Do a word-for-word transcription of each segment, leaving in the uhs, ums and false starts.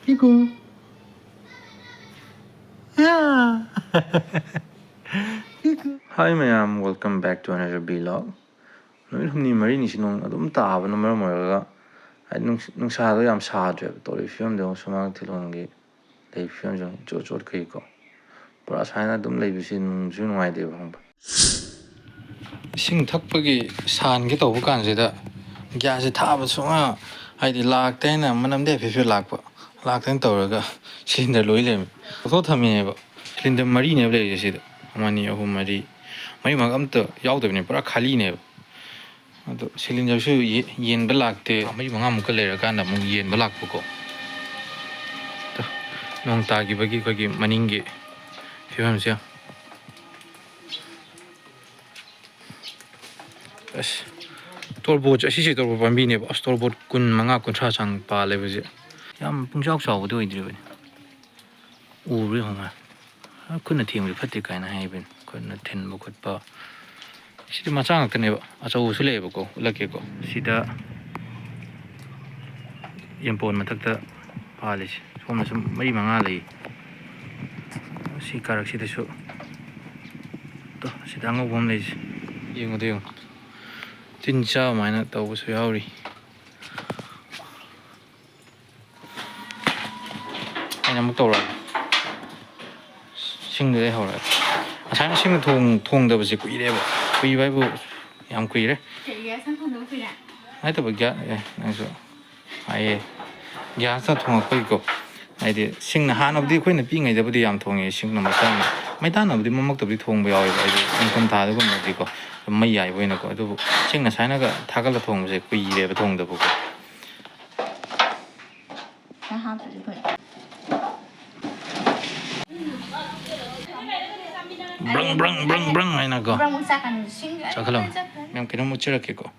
Hi ꯃꯌꯥꯝ, welcome back to another vlog. ꯅꯨꯃꯤꯠ ꯍꯨꯝꯅꯤ ꯃꯔꯤꯅꯤꯁꯤ ꯅꯣꯡ ꯑꯗꯨꯝ ꯇꯥꯕꯅ ꯃꯔꯝ ꯑꯣꯏꯔꯒ, ꯍꯥꯏꯗꯤ ꯅꯨꯡꯁ-, ꯅꯨꯡꯁꯥꯗꯣ ꯌꯥꯝ ꯁꯥꯗ꯭ꯔꯦꯕ꯫ ꯇꯧꯔꯤꯕ ꯐꯤꯕꯝꯗꯣ ꯁꯨꯃꯥꯡ ꯊꯤꯂꯣꯟꯒꯤ ꯂꯩ ꯐꯤꯕꯝꯁꯦ ꯌꯦꯡꯉꯨ, ꯏꯆꯣꯠ ꯆꯣꯠꯈꯩꯀꯣ꯫ ꯄꯨꯔꯥ ꯁꯨꯃꯥꯏꯅ ꯑꯗꯨꯝ ꯂꯩꯕꯁꯤ ꯅꯨꯡꯁꯨ ꯅꯨꯡꯉꯥꯏꯇꯦꯕ, ꯈꯪꯕ꯭ꯔꯥ? ꯏꯁꯤꯡ ꯊꯛꯄꯒꯤ ꯁꯥꯍꯟꯒꯦ ꯇꯧꯕ ꯀꯥꯟꯁꯤꯗ ꯒ꯭ꯌꯥꯁꯁꯦ ꯊꯥꯕ ꯁꯨꯡꯌꯥ, ꯍꯥꯏꯗꯤ ꯂꯥꯛꯇꯦ ꯍꯥꯏꯅ ꯃꯅꯝꯗꯤ ꯍꯥꯏꯐꯦꯠ ꯍꯥꯏꯐꯦꯠ ꯂꯥꯛꯄ, ꯂꯥꯛꯇꯦꯅ ꯇꯧꯔꯒ ꯁꯤꯂꯤꯟꯗꯔ ꯂꯣꯏ ꯂꯩꯔꯝꯃꯦ꯫ ꯂꯧꯊꯣꯛ ꯊꯝꯃꯤꯅꯦꯕ꯫ ꯁꯤꯂꯤꯟꯗꯔ ꯃꯔꯤꯅꯦꯕ ꯂꯩꯔꯤꯁꯦ ꯁꯤꯗ꯫ ꯑꯃ, ꯑꯅꯤ, ꯑꯍꯨꯝ, ꯃꯔꯤ꯫ ꯃꯔꯤꯃꯛ ꯑꯝꯇ ꯌꯥꯎꯗꯕꯅꯦ, ꯄꯨꯔꯥ ꯈꯥꯂꯤꯅꯦꯕ꯫ ꯑꯗꯣ ꯁꯤꯂꯤꯟꯗꯔꯁꯨ ꯌꯦ-, ꯌꯦꯟꯕ ꯂꯥꯛꯇꯦ꯫ ꯃꯔꯤ ꯃꯉꯥꯃꯨꯛꯀ ꯂꯩꯔꯀꯥꯟꯗ ꯑꯃꯨꯛ ꯌꯦꯟꯕ ꯂꯥꯛꯄꯀꯣ꯫ ꯑꯗꯣ ꯅꯣꯡ ꯇꯥꯈꯤꯕꯒꯤ ꯑꯩꯈꯣꯏꯒꯤ ꯃꯅꯤꯡꯒꯤ ꯐꯤꯕꯝꯁꯦ ꯌꯦꯡꯉꯨ꯫ ꯑꯁ, ꯇꯣꯔꯕꯣꯠꯁꯦ, ꯑꯁꯤꯁꯦ ꯇꯣꯔꯕꯣꯠ ꯄꯥꯝꯕꯤꯅꯦꯕ꯫ ꯑꯁ, ꯇꯣꯔꯕꯣꯠ ꯀꯨꯟ ꯃꯉꯥ, ꯀꯨꯟꯊ꯭ꯔꯥ ꯆꯥꯡ ꯄꯥꯜꯂꯦꯕ ꯍꯧꯖꯤꯛ꯫ ꯌꯥꯝ ꯄꯨꯡꯆꯥꯎ ꯆꯥꯎꯕꯗꯤ ꯑꯣꯏꯗ꯭ꯔꯤꯕꯅꯤ꯫ ꯎꯕ꯭ꯔꯥ ꯌꯦꯡꯉꯣ꯫ ꯈꯨꯠꯅ ꯊꯦꯡꯕꯗꯤ ꯐꯠꯇꯦ ꯀꯥꯏꯅ ꯍꯥꯏꯕꯅꯤ꯫ ꯈꯨꯠꯅ ꯊꯤꯟꯕ ꯈꯣꯠꯄ꯫ ꯁꯤꯗꯤ ꯃꯆꯥ ꯉꯥꯛꯇꯅꯦꯕ꯫ ꯑꯆꯧꯕꯁꯨ ꯂꯩꯌꯦꯕꯀꯣ, ꯎꯠꯂꯛꯀꯦꯀꯣ꯫ ꯁꯤꯗ ꯌꯦꯟꯄꯣꯟ ꯃꯊꯛꯇ ꯄꯥꯜꯂꯤꯁꯦ꯫ ꯁꯣꯝꯗꯁꯨ ꯃꯔꯤ ꯃꯉꯥ ꯂꯩ꯫ ꯁꯤ ꯀꯥꯔꯛꯁꯤꯗꯁꯨ꯫ ꯇꯣ, ꯁꯤꯗ ꯑꯉꯧꯕ ꯑꯃ ꯂꯩꯁꯦ꯫ ꯌꯦꯡꯉꯨꯗ ꯌꯦꯡꯉꯨ꯫ ꯇꯤꯟ ꯆꯥꯕ ꯑꯗꯨꯃꯥꯏꯅ ꯇꯧꯕꯁꯨ ꯌꯥꯎꯔꯤ꯫ ꯑꯩꯅ ꯑꯃꯨꯛ ꯇꯧꯔꯛꯑꯒꯦ꯫ ꯁꯤꯡꯗꯨꯗꯩ ꯍꯧꯔꯒꯦ꯫ ꯉꯁꯥꯏꯅ ꯁꯤꯡꯗ ꯊꯣꯡ-, ꯊꯣꯡꯗꯕꯁꯦ ꯀꯨꯏꯔꯦꯕ꯫ ꯀꯨꯏꯕ ꯍꯥꯏꯕꯨ ꯌꯥꯝ ꯀꯨꯏꯔꯦ꯫ ꯀꯩꯒꯤ ꯁꯝ ꯊꯣꯡꯗꯕ ꯀꯨꯏꯔꯦ? ꯅꯠꯇꯕ, ꯒ꯭ꯌꯥ-, ꯑꯦ, ꯅꯪꯁꯨ ꯍꯥꯏꯌꯦ꯫ ꯒ꯭ꯌꯥꯁꯇ ꯊꯣꯡꯉꯛꯄꯒꯤꯀꯣ꯫ ꯍꯥꯏꯗꯤ ꯁꯤꯡꯅ ꯍꯥꯟꯅꯕꯨꯗꯤ ꯑꯩꯈꯣꯏꯅ ꯄꯤꯛꯏꯉꯩꯗꯕꯨꯗꯤ ꯌꯥꯝ ꯊꯣꯡꯉꯦ, ꯁꯤꯡꯅ ꯃꯩꯇꯥꯟꯅ꯫ ꯃꯩꯇꯥꯟꯅꯕꯨꯗꯤ ꯃꯃꯛꯇꯕꯨꯗꯤ ꯊꯣꯡꯕ ꯌꯥꯎꯋꯦꯕ, ꯍꯥꯏꯗꯤ ꯅꯤꯡꯊꯝ ꯊꯥꯗꯒꯨꯝꯕꯗꯤꯀꯣ꯫ ꯃꯩ ꯌꯥꯏꯕ ꯑꯣꯏꯅꯀꯣ꯫ ꯑꯗꯨꯕꯨ ꯁꯤꯡꯅ ꯁꯥꯏꯅꯒ ꯊꯥꯒꯠꯂ ꯊꯣꯡꯕꯁꯦ ꯀꯨꯏꯔꯦꯕ ꯊꯣꯡꯗꯕꯀꯣ꯫ ꯈꯔ ꯍꯥꯞꯇ꯭ꯔꯗꯤ ꯐꯩ꯫ ꯕ꯭ꯔꯪ, ꯕ꯭ꯔꯪ, ꯕ꯭ꯔꯪ, ꯕ꯭ꯔꯪ ꯍꯥꯏꯅꯀꯣ꯫ ꯕ꯭ꯔꯪ ꯆꯥꯛꯀꯅꯤ꯫ ꯁꯤꯡ ꯆꯥꯈꯠꯂꯝꯃꯣ꯫ ꯆꯠꯈ꯭ꯔꯅꯤ꯫ ꯃꯌꯥꯝ ꯀꯩꯅꯣꯝ ꯎꯠꯆꯔꯛꯀꯦꯀꯣ꯫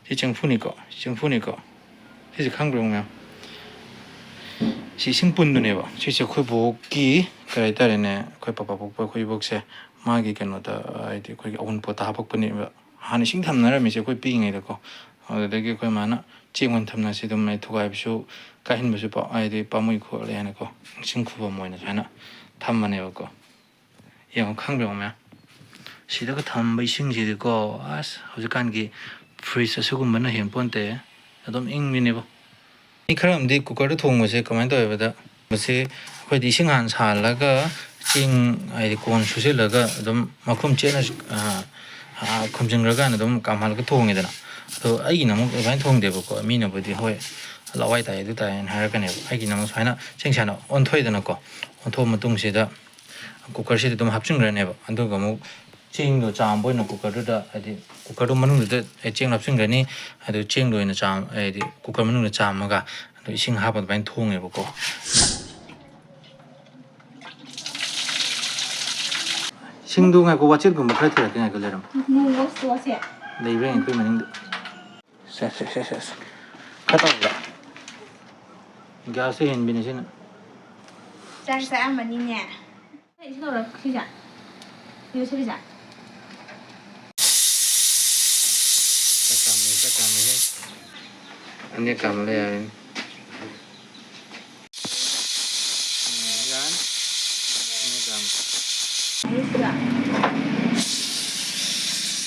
ꯁꯤ ꯆꯦꯡꯐꯨꯅꯤꯀꯣ, ꯆꯦꯡꯐꯨꯅꯤꯀꯣ꯫ ꯁꯤꯁꯦ ꯈꯪꯕ꯭ꯔꯥ ꯃꯌꯥꯝ? ꯁꯤ ꯏꯁꯤꯡ ꯄꯨꯟꯗꯨꯅꯦꯕ꯫ ꯁꯤꯁꯦ ꯑꯩꯈꯣꯏ ꯕꯣꯛꯀꯤ, ꯀꯔꯤ ꯍꯥꯏꯇꯥꯔꯦꯅꯦ, ꯑꯩꯈꯣꯏ ꯄꯄꯥ ꯄꯣꯛꯄ ꯑꯩꯈꯣꯏ ꯏꯕꯣꯛꯁꯦ, ꯃꯥꯒꯤ ꯀꯩꯅꯣꯗ, ꯍꯥꯏꯗꯤ ꯑꯩꯈꯣꯏꯒꯤ ꯑꯎꯟꯄꯣꯠꯇ ꯍꯥꯄꯛꯄꯅꯦꯕ꯫ ꯍꯥꯟꯅ ꯏꯁꯤꯡ ꯊꯝꯅꯔꯝꯃꯤꯁꯦ ꯑꯩꯈꯣꯏ ꯄꯤꯛꯏꯉꯩꯗꯀꯣ꯫ ꯑꯗꯨꯗꯒꯤ ꯑꯩꯈꯣꯏ ꯃꯥꯅ ꯆꯦꯡ ꯑꯣꯏꯅ ꯊꯝꯅꯁꯤ ꯑꯗꯨꯝ, ꯑꯩ ꯊꯨꯒꯥꯏꯕꯁꯨ ꯀꯥꯏꯍꯟꯕꯁꯨ ꯄꯥ-, ꯍꯥꯏꯗꯤ ꯄꯥꯝꯃꯨꯏ ꯈꯣꯠꯂꯦ ꯍꯥꯏꯅꯀꯣ, ꯏꯁꯤꯡ ꯈꯨꯕꯝ ꯑꯣꯏꯅ ꯁꯨꯃꯥꯏꯅ ꯊꯝꯕꯅꯦꯕꯀꯣ꯫ ꯌꯦꯡꯉꯣ, ꯈꯪꯕ꯭ꯔꯥ, ꯌꯦꯡꯉꯣ ꯃꯌꯥꯝ? ꯁꯤꯗꯒ ꯊꯝꯕ ꯏꯁꯤꯡꯁꯤꯗꯤꯀꯣ, ꯑꯁ, ꯍꯧꯖꯤꯛꯀꯥꯟꯒꯤ ꯐ꯭ꯔꯤꯖ ꯑꯁꯤꯒꯨꯝꯕꯅ ꯍꯦꯟ ꯄꯣꯟꯇꯦ꯫ ꯑꯗꯨꯝ ꯏꯪꯕꯤꯅꯦꯕꯣ꯫ ꯃꯤ ꯈꯔ ꯑꯃꯗꯤ ꯀꯨꯀꯔꯗ ꯊꯣꯡꯕꯁꯦ ꯀꯃꯥꯏꯅ ꯇꯧꯋꯦꯕꯗ, ꯃꯁꯤ ꯑꯩꯈꯣꯏꯗꯤ ꯏꯁꯤꯡ ꯍꯥꯟꯅ ꯁꯥꯍꯜꯂꯒ ꯆꯦꯡ, ꯍꯥꯏꯗꯤ ꯀꯣꯟ ꯁꯨꯖꯤꯜꯂꯒ ꯑꯗꯨꯝ ꯃꯈꯨꯝ ꯆꯦꯠꯅ, ꯑ, ꯑ, ꯈꯨꯝꯖꯤꯟꯈ꯭ꯔꯀꯥꯟꯗ ꯑꯗꯨꯝ ꯀꯥꯝꯍꯜꯂꯒ ꯊꯣꯡꯉꯦꯗꯅ꯫ ꯑꯗꯣ ꯑꯩꯒꯤꯅ ꯑꯃꯨꯛ ꯑꯗꯨꯃꯥꯏꯅ ꯊꯣꯡꯗꯦꯕꯀꯣ꯫ ꯃꯤꯅꯕꯨꯗꯤ ꯍꯣꯏ ꯂꯋꯥꯏ ꯇꯥꯏ ꯑꯗꯨ ꯇꯥꯏ ꯍꯥꯏꯅ ꯍꯥꯏꯔꯛꯀꯅꯦꯕ꯫ ꯑꯩꯒꯤꯅ ꯑꯃꯨꯛ ꯁꯨꯃꯥꯏꯅ ꯆꯦꯡ ꯁꯥꯏꯅ ꯑꯣꯟꯊꯣꯛꯑꯦꯗꯅꯀꯣ꯫ ꯑꯣꯟꯊꯣꯛꯑ ꯃꯇꯨꯡꯁꯤꯗ ꯀꯨꯀꯔꯁꯤꯗ ꯑꯗꯨꯝ ꯍꯥꯞꯆꯤꯟꯈ꯭ꯔꯅꯦꯕ꯫ ꯑꯗꯨꯒ ꯑꯃꯨꯛ ꯆꯦꯡꯗꯣ ꯆꯥꯝꯕ ꯑꯣꯏꯅ ꯀꯨꯀꯔꯗꯨꯗ, ꯍꯥꯏꯗꯤ ꯀꯨꯀꯔꯗꯨ ꯃꯅꯨꯡꯗꯨꯗ, ꯑꯦ, ꯆꯦꯡ ꯍꯥꯞꯆꯤꯟꯈ꯭ꯔꯅꯤ꯫ ꯑꯗꯨ ꯆꯦꯡꯗꯣ ꯑꯣꯏꯅ ꯆꯥꯝ-, ꯍꯥꯏꯗꯤ ꯀꯨꯀꯔ ꯃꯅꯨꯡꯗ ꯆꯥꯝꯃꯒ ꯑꯗꯨ ꯏꯁꯤꯡ ꯍꯥꯞꯄ ꯑꯗꯨꯃꯥꯏꯅ ꯊꯣꯡꯉꯦꯕꯀꯣ꯫ ꯁꯤꯡꯗꯨ ꯉꯥꯏꯈꯣ, ꯋꯥꯆꯦꯠꯀꯨꯝꯕ ꯈꯔ ꯊꯤꯔꯛꯀꯦ, ꯉꯥꯏꯈꯣ, ꯂꯩꯔꯝꯃꯣ꯫ ꯂꯩꯕ꯭ꯔꯥ ꯌꯦꯡꯉꯣ, ꯑꯩꯈꯣꯏ ꯃꯅꯤꯡꯗ꯫ ꯁꯦ, ꯁꯦ, ꯁꯦ, ꯁꯦ, ꯁꯦ꯫ ꯈꯔ ꯇꯧꯔꯛꯑꯣ꯫ ꯒ꯭ꯌꯥꯁꯇ ꯍꯦꯟꯕꯤꯅꯦ ꯁꯤꯅ꯫ ꯆꯥꯛ ꯆꯥꯔꯝꯃꯅꯤꯅꯦ꯫ ꯁꯤ ꯂꯧꯔꯣ, ꯁꯤꯁꯦ꯫ ꯁꯤꯁꯦ, ꯁꯤꯁꯦ꯫ ꯆꯥꯛ ꯀꯥꯝꯃꯦ, ꯆꯥꯛ ꯀꯥꯝꯃꯦꯍꯦ꯫ ꯑꯅꯤꯔꯛ ꯀꯥꯝꯃ ꯂꯩ ꯌꯥꯔꯦꯅꯦ꯫ ꯎꯝ, ꯌꯥꯔꯅꯤ꯫ ꯑꯅꯤꯔꯛ ꯀꯥꯝꯃꯦ꯫ ꯁꯤꯁꯦ꯫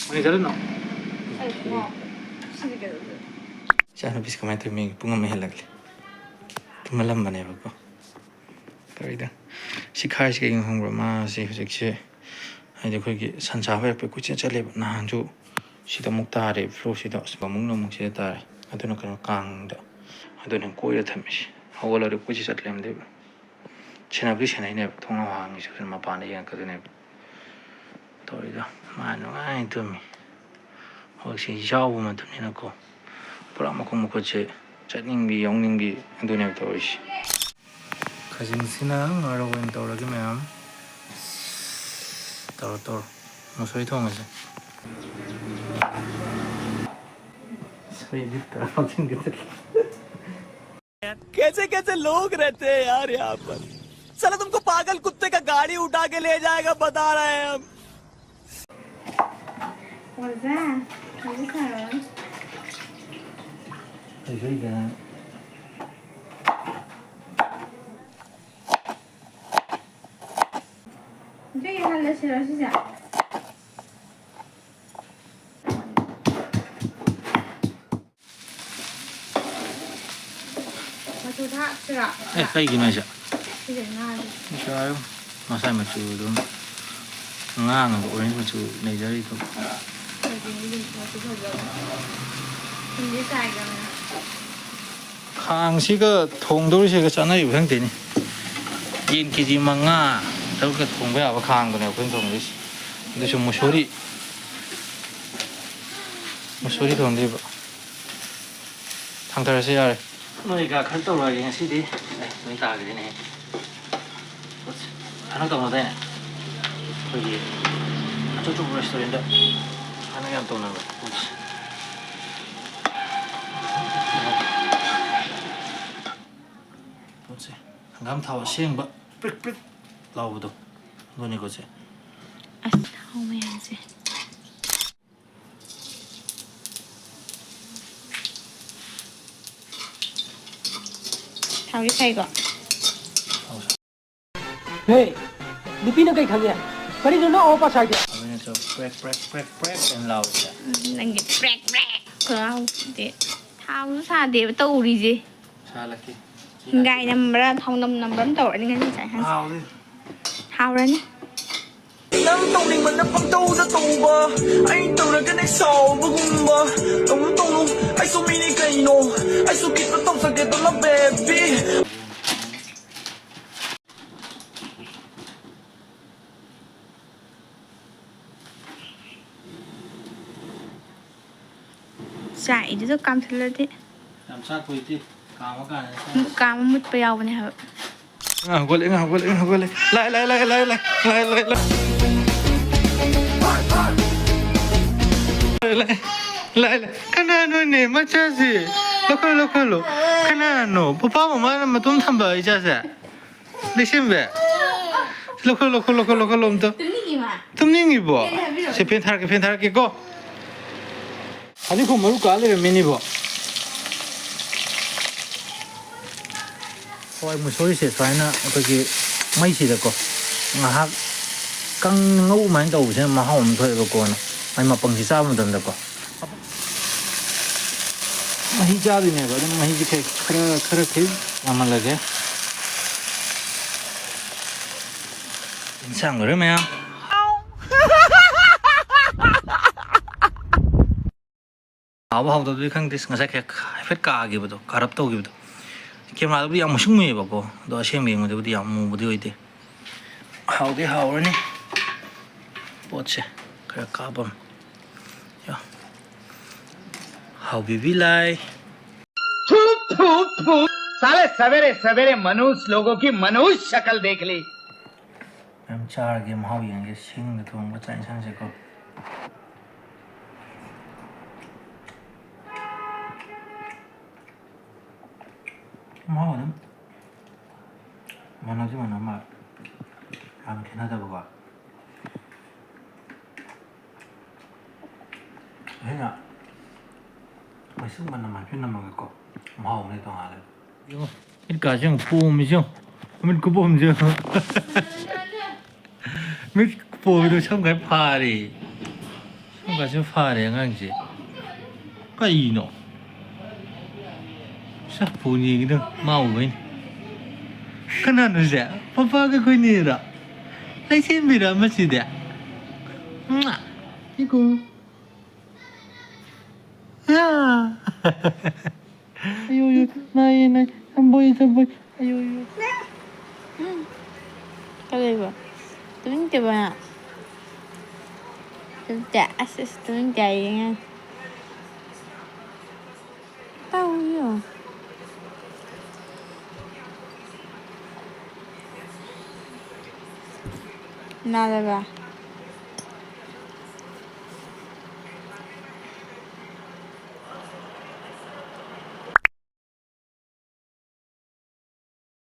ꯃꯅꯤ ꯆꯠꯂꯨꯅꯣ꯫ ꯑꯩ ꯈꯣꯡꯒ꯭ꯔꯥꯎ꯫ ꯁꯤꯁꯦ ꯀꯩꯗꯧꯗꯣꯏꯅꯣ? ꯏꯆꯥꯅꯨꯄꯤꯁꯦ ꯀꯃꯥꯏꯅ ꯇꯧꯔꯤ? ꯃꯤꯒꯤ ꯄꯨꯡ ꯑꯃ ꯍꯦꯜꯂꯛꯂꯦ꯫ ꯇꯨꯝꯍꯜꯂꯝꯕꯅꯦꯕꯀꯣ꯫ ꯇꯧꯔꯤꯗ꯫ ꯁꯤ ꯈꯥꯏꯔꯤꯁꯤ ꯀꯩꯒꯤꯅꯣ ꯈꯪꯕ꯭ꯔꯥ? ꯃꯥꯁꯤ ꯍꯧꯖꯤꯛꯁꯦ, ꯍꯥꯏꯗꯤ ꯑꯩꯈꯣꯏꯒꯤ ꯁꯟꯁꯥ ꯍꯥꯏꯔꯛꯄꯩ ꯀꯣꯏꯆꯠ ꯆꯠꯂꯦꯕ꯫ ꯅꯍꯥꯟꯁꯨ ꯁꯤꯗ ꯑꯃꯨꯛ ꯇꯥꯔꯦ, ꯐ꯭ꯂꯣꯔꯁꯤꯗ꯫ ꯑꯁ, ꯑꯃꯨꯛꯅ ꯑꯃꯨꯛ ꯁꯤꯗ ꯇꯥꯔꯦ꯫ ꯑꯗꯨꯅ ꯀꯩꯅꯣ, ꯀꯥꯡꯗ꯫ ꯑꯗꯨꯅ ꯀꯣꯏꯔ ꯊꯝꯃꯤꯁꯦ꯫ ꯍꯧꯒꯠꯂꯒ ꯀꯣꯏꯆꯠ ꯆꯠ ꯂꯩꯔꯝꯗꯣꯏꯕ꯫ ꯁꯦꯟꯅꯕꯗꯤ ꯁꯦꯟꯅꯩꯅꯦꯕ꯫ ꯊꯣꯡꯅꯥꯎ ꯍꯥꯡꯉꯤꯁꯦ ꯃꯄꯥꯟꯗ ꯌꯦꯡꯉꯛꯀꯗꯣꯏꯅꯦꯕ꯫ ꯇꯧꯔꯤꯗꯣ꯫ ꯃꯥ ꯅꯨꯡꯉꯥꯏꯅ ꯇꯨꯝꯃꯤ꯫ ꯍꯧꯖꯤꯛꯁꯦ ꯌꯥꯎꯕ ꯃꯇꯝꯅꯤꯅꯀꯣ꯫ ꯄꯨꯔꯥ ꯃꯈꯣꯡ ꯃꯈꯨꯠꯁꯦ ꯆꯠꯅꯤꯡꯕꯤ ꯌꯥꯎꯅꯤꯡꯕꯤ ꯑꯗꯨꯅꯦꯕ ꯇꯧꯔꯤꯁꯦ꯫ ꯈꯥꯖꯤꯡꯁꯤꯅ ꯉꯥꯔꯧ ꯑꯣꯏꯅ ꯇꯧꯔꯒꯦ ꯃꯌꯥꯝ꯫ ꯇꯧꯔꯣ, ꯇꯧꯔꯣ꯫ ꯃꯨꯁꯣꯏ ꯊꯣꯡꯉꯁꯦ꯫ ꯁꯣꯏꯗꯤ ꯇꯧꯔ ꯍꯥꯞꯆꯤꯟꯒꯗꯕꯅꯤ꯫ कैसे कैसे लोग रहते हैं यार यहाँ पर। साला तुमको पागल कुत्ते का गाड़ी उठा के ले जाएगा, बता रहे हैं हम। What's that? What is that? ꯍꯩꯁꯨ ꯍꯩꯗꯅ꯫ ꯀꯩ ꯍꯜꯂꯁꯤꯔꯣ ꯁꯤꯁꯦ? ꯃꯆꯨ ꯊꯥꯛꯁꯤꯔꯥ? ꯑꯦ, ꯀꯩꯒꯤꯅꯣ ꯍꯥꯏꯁꯦ? ꯁꯤꯁꯦ ꯉꯥꯁꯦ꯫ ꯉꯁꯥꯏ ꯃꯆꯨ ꯑꯗꯨꯝ ꯉꯥꯡꯉꯒ ꯑꯣꯔꯦꯟꯖ ꯃꯆꯨ ꯂꯩꯖꯔꯤꯗꯣ꯫ ꯀꯩꯒꯤꯅꯣ ꯑꯗꯨꯝ ꯃꯆꯨ ꯐꯖꯕ꯫ ꯊꯨꯝꯗꯤ ꯆꯥꯏꯈ꯭ꯔꯕꯅꯦ꯫ ꯈꯥꯡꯁꯤꯒ ꯊꯣꯡꯗꯧꯔꯤꯁꯤꯒ ꯆꯥꯅꯔꯤꯕ ꯈꯪꯗꯦꯅꯦ꯫ ꯌꯦꯟ ꯀꯦ ꯖꯤ ꯃꯉꯥ ꯇꯔꯨꯛꯀ ꯊꯣꯡꯕ ꯌꯥꯕ ꯈꯥꯡꯗꯨꯅꯦ ꯑꯩꯈꯣꯏꯅ ꯊꯣꯡꯗꯣꯏꯁꯦ꯫ ꯑꯗꯨꯁꯨ ꯃꯨꯁꯣꯔꯤ꯫ ꯃꯨꯁꯣꯔꯤ ꯊꯣꯡꯗꯣꯏꯕ꯫ ꯊꯥꯡꯊꯔꯁꯦ ꯌꯥꯔꯦ꯫ ꯅꯣꯏꯒ ꯈꯔ ꯇꯧꯔꯛꯑꯒꯦ ꯉꯁꯤꯗꯤ꯫ ꯑꯦ, ꯅꯣꯏ ꯇꯥꯈ꯭ꯔꯦꯅꯦ꯫ ꯄꯣꯠꯁꯦ ꯍꯟꯗꯛ ꯇꯧꯅꯗꯥꯏꯅꯦ? ꯑꯩꯈꯣꯏꯒꯤ ꯑꯆꯧ ꯑꯆꯧꯕ ꯔꯦꯁꯇꯨꯔꯦꯟꯗ ꯍꯥꯟꯅ ꯌꯥꯝ ꯇꯧꯅꯕ ꯄꯣꯠꯁꯦ꯫ ꯄꯣꯠꯁꯦ, ꯍꯪꯒꯥꯝ ꯊꯥꯎ ꯑꯁꯦꯡꯕ ꯄ꯭ꯔꯤꯛ ꯄ꯭ꯔꯤꯛ ꯂꯥꯎꯕꯗꯣ, ꯑꯗꯨꯅꯤꯀꯣ ꯁꯦ꯫ ꯑꯁ, ꯊꯥꯎ ꯃꯌꯥꯝꯁꯦ꯫ ꯊꯥꯎꯁꯦ ꯁꯥꯏꯀꯣ꯫ ꯍꯦ, ꯅꯨꯄꯤꯅ ꯀꯩ ꯈꯪꯉꯦ? ꯀꯔꯤꯅꯣ ꯅꯪ ꯑꯋꯥ ꯄꯥ ꯁꯥꯏꯗꯤ? ꯑꯗꯨꯅ ꯆꯣ ꯄ꯭ꯔꯦꯛ, ꯄ꯭ꯔꯦꯛ, ꯄ꯭ꯔꯦꯛ, ꯄ꯭ꯔꯦꯛ ꯑꯅ ꯂꯥꯎꯔꯤꯁꯦ꯫ ꯅꯪꯒꯤ ꯄ꯭ꯔꯦꯛ, ꯄ꯭ꯔꯦꯛ ꯈꯨꯂꯥꯎꯁꯤꯗꯤ꯫ ꯊꯥꯎꯁꯨ ꯁꯥꯗꯦꯕ ꯇꯧꯔꯤꯁꯦ꯫ ꯁꯥꯍꯜꯂꯛꯀꯦ꯫ ꯍꯤꯡꯒꯥꯏ ꯅꯝꯕ꯭ꯔꯥ, ꯊꯥꯎꯅꯝ ꯅꯝꯕ꯭ꯔꯥ ꯑꯃ ꯇꯧꯔꯅꯤ ꯉꯁꯤ ꯆꯥꯛ ꯏꯟꯁꯥꯡꯁꯦ꯫ ꯍꯥꯎꯅꯤ꯫ ꯍꯥꯎꯔꯅꯤ꯫ ꯅꯪ ꯇꯧꯅꯤꯡꯕꯅ ꯄꯪꯇꯧꯗ ꯇꯧꯕ, ꯑꯩ ꯇꯧꯔꯒꯅ ꯁꯥꯎꯕꯒꯨꯝꯕ꯫ ꯇꯧꯅꯨ, ꯇꯧꯅꯨ, ꯑꯩꯁꯨ ꯃꯤꯅꯤ ꯀꯩꯅꯣ, ꯑꯩꯁꯨ ꯈꯤꯇ ꯇꯧꯖꯒꯦꯗꯅ, baby꯫ ꯆꯥꯛꯏꯗꯨꯗ ꯀꯥꯝꯊꯠꯂꯗꯤ꯫ ꯌꯥꯝ ꯆꯥꯛꯄ ꯍꯩꯇꯦ꯫ ꯀꯥꯝꯃ ꯀꯥꯟꯗ ꯆꯥꯛ꯫ ꯑꯃꯨꯛ ꯀꯥꯝꯃ ꯃꯨꯠꯄ ꯌꯥꯎꯕꯅꯦ ꯍꯥꯏꯕ꯫ ꯑꯉꯥꯡ ꯍꯧꯒꯠꯂꯦ, ꯑꯉꯥꯡ ꯍꯧꯒꯠꯂꯦ, ꯑꯉꯥꯡ ꯍꯧꯒꯠꯂꯦ꯫ ꯂꯥꯏ, ꯂꯥꯏ, ꯂꯥꯏ, ꯂꯥꯏ, ꯂꯥꯏ, ꯂꯥꯏ, ꯂꯥꯏ, ꯂꯥꯏ꯫ ꯂꯥꯏ, ꯂꯥꯏ, ꯂꯥꯏ, ꯂꯥꯏ꯫ ꯀꯅꯥꯅꯣꯅꯦ ꯃꯆꯥꯁꯤ? ꯂꯧꯈꯠꯂꯨ, ꯂꯧꯈꯠꯂꯨ꯫ ꯀꯅꯥꯅꯣ? ꯄꯄꯥ ꯃꯃꯥꯅ ꯃꯇꯣꯝ ꯊꯝꯕ ꯏꯆꯥꯁꯦ? ꯂꯩꯁꯦꯝꯕꯤ? ꯂꯧꯈꯠꯂꯨ, ꯂꯧꯈꯠꯂꯨ, ꯂꯧꯈꯠꯂꯨ, ꯂꯧꯈꯠꯂꯨ ꯑꯝꯇ꯫ ꯇꯨꯝꯅꯤꯡꯉꯤ ꯃꯥ꯫ ꯇꯨꯝꯅꯤꯡꯉꯤꯕꯣ? ꯀꯩꯅꯣ ꯍꯥꯏꯕꯤꯔꯣ? ꯁꯦ, ꯐꯦꯟ ꯊꯥꯔꯛꯀꯦ, ꯐꯦꯟ ꯊꯥꯔꯛꯀꯦꯀꯣ꯫ ꯐꯗꯤꯒꯣꯝ ꯃꯔꯨ ꯀꯥ ꯂꯩꯔꯝꯃꯦꯅꯦꯕꯣ꯫ ꯍꯋꯥꯏ ꯃꯨꯁꯣꯔꯤꯁꯦ ꯁꯨꯃꯥꯏꯅ ꯑꯩꯈꯣꯏꯒꯤ ꯃꯩꯁꯤꯗꯀꯣ ꯉꯥꯏꯍꯥꯛ ꯀꯪꯅ ꯉꯧꯕ ꯑꯗꯨꯃꯥꯏꯅ ꯇꯧꯕꯁꯤꯅ ꯃꯍꯥꯎ ꯑꯃ ꯊꯣꯛꯑꯦꯕꯀꯣ꯫ ꯃꯥꯏ ꯃꯄꯪꯁꯤ ꯆꯥꯕ ꯃꯇꯝꯗꯀꯣ꯫ ꯃꯍꯤ ꯆꯥꯗꯣꯏꯅꯦꯕ, ꯑꯗꯨꯝ ꯃꯍꯤꯁꯦ ꯈꯔ, ꯈꯔ, ꯈꯔ ꯈꯤꯇꯪ ꯌꯥꯝꯍꯜꯂꯒꯦ꯫ ꯏꯟꯁꯥꯡ ꯂꯣꯏꯔꯦ ꯃꯌꯥꯝ꯫ ꯍꯥꯎꯕ ꯍꯥꯎꯇꯕꯗꯨꯗꯤ ꯈꯪꯗꯦ, ꯉꯁꯥꯏ ꯈꯔ ꯍꯥꯏꯐꯦꯠ ꯀꯥꯈꯤꯕꯗꯣ, ꯀꯔꯞ ꯇꯧꯈꯤꯕꯗꯣ꯫ ꯀꯦꯃꯦꯔꯥꯗꯕꯨꯗꯤ ꯌꯥꯝ ꯃꯨꯁꯨꯛ ꯃꯨꯏꯌꯦꯕꯀꯣ, ꯑꯗꯣ ꯑꯁꯦꯡꯕ ꯌꯦꯡꯕꯗꯕꯨꯗꯤ ꯌꯥꯝ ꯃꯨꯕꯗꯤ ꯑꯣꯏꯗꯦ꯫ ꯍꯥꯎꯗꯤ ꯍꯥꯎꯔꯅꯤ ꯄꯣꯠꯁꯦ, ꯈꯔ ꯀꯥꯞꯄꯝ꯫ ꯌꯥ꯫ ꯍꯥꯎꯕꯤꯕꯤ ꯂꯥꯏ꯫ थू थू थू। साले सवेरे सवेरे मनुष्य लोगों की मनुष्य शक्ल देख ली। ꯃꯌꯥꯝ ꯆꯥꯔꯒꯦ, ꯃꯍꯥꯎ ꯌꯦꯡꯒꯦ ꯁꯤꯡꯗ ꯊꯣꯡꯕ ꯆꯥꯛ ꯌꯦꯟꯁꯥꯡꯁꯦꯀꯣ꯫ ꯃꯍꯥꯎ ꯑꯗꯨꯝ ꯃꯥꯟꯅꯗꯤ ꯃꯥꯟꯅꯕ ꯃꯥꯜꯂꯦ, ꯌꯥꯝ ꯈꯦꯠꯅꯗꯕꯀꯣ꯫ ꯑꯩꯅ ꯃꯩꯁꯨ ꯃꯅꯝ ꯍꯥꯏꯐꯦꯠ ꯅꯝꯃꯒꯀꯣ, ꯃꯍꯥꯎ ꯑꯃꯗꯤ ꯇꯣꯉꯥꯜꯂꯦ꯫ ꯌꯦꯡꯉꯣ, ꯃꯤꯠꯀꯥꯁꯦ ꯌꯦꯡꯉꯣ, ꯄꯣꯝꯃꯤꯁꯦ ꯌꯦꯡꯉꯣ, ꯃꯤꯠ ꯈꯨꯄꯣꯝꯁꯦ ꯌꯦꯡꯉꯣ꯫ ꯃꯤꯠ ꯄꯣꯝꯃꯤꯗꯣ ꯁꯝ ꯈꯔ ꯐꯥꯔꯦ, ꯁꯝ ꯈꯔꯁꯨ ꯐꯥꯔꯦ ꯑꯉꯥꯡꯁꯦ꯫ ꯀꯩꯅꯣ? ꯁ ꯐꯣꯟ ꯌꯦꯡꯉꯤꯗꯣ ꯃꯥ ꯎꯕꯩꯅꯤ꯫ ꯀꯅꯥꯅꯣ ꯁꯦ? ꯄꯄꯥꯒ ꯑꯩꯈꯣꯏꯅꯤꯔꯣ? ꯂꯩꯁꯦꯝꯕꯤꯔꯣ ꯑꯃꯁꯤꯗꯤ? ꯏꯀꯣ꯫ ꯑꯌꯣ, ꯑꯌꯣ, ꯅꯥꯏꯌꯦ, ꯅꯥꯏ꯫ ꯁꯝꯕꯣꯏ, ꯁꯝꯕꯣꯏ꯫ ꯑꯌꯣ, ꯑꯌꯣ꯫ ꯀꯩꯗꯧꯕ? ꯇꯨꯃꯤꯟ ꯇꯨꯝꯕ? ꯇꯨꯝꯇꯦ? ꯑꯁ, ꯑꯁ, ꯇꯨꯃꯤꯟ ꯇꯨꯝ ꯌꯦꯡꯉꯦ꯫ ꯇꯧ ꯌꯦꯡꯉꯣ꯫ ꯅꯥꯗꯕ꯭ꯔꯥ?